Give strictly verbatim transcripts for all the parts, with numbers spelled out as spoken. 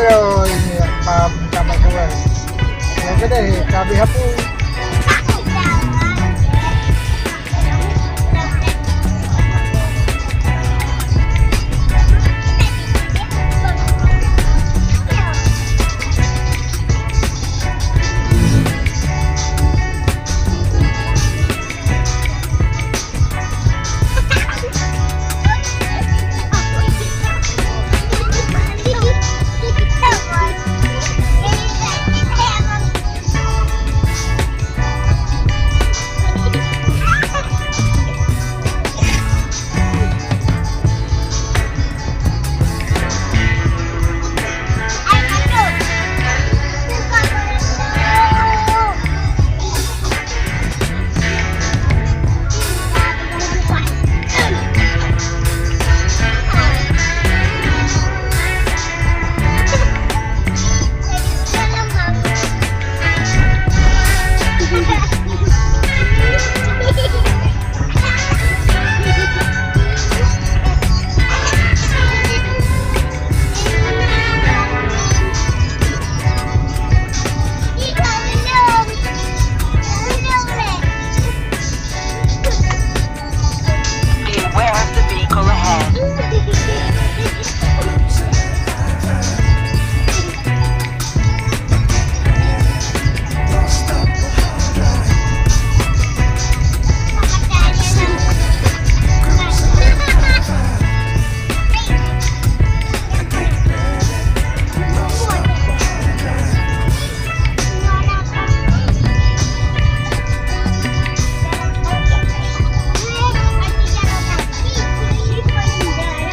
Oh, ini apa, minta maaf, kawan. Yang gede, cabai hapus. Beware of the vehicle ahead.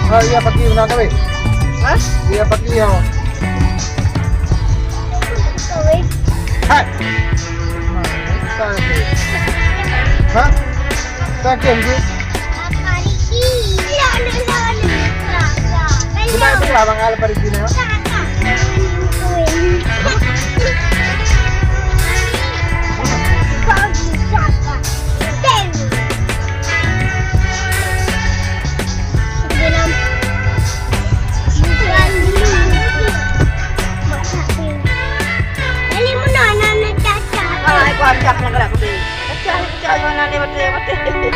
Oh, iya, pagi benar tu, weh. Hah? Iya, pagi, ya. Hai. Hah? Sakit, sih. Betul, betul, Abang Al pergi ni. Hai, kuah pecah pernah gerak kutu. Pecah, pecah, mana dia betul, betul.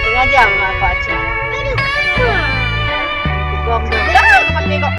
Tengah jam lah, Pak Cik.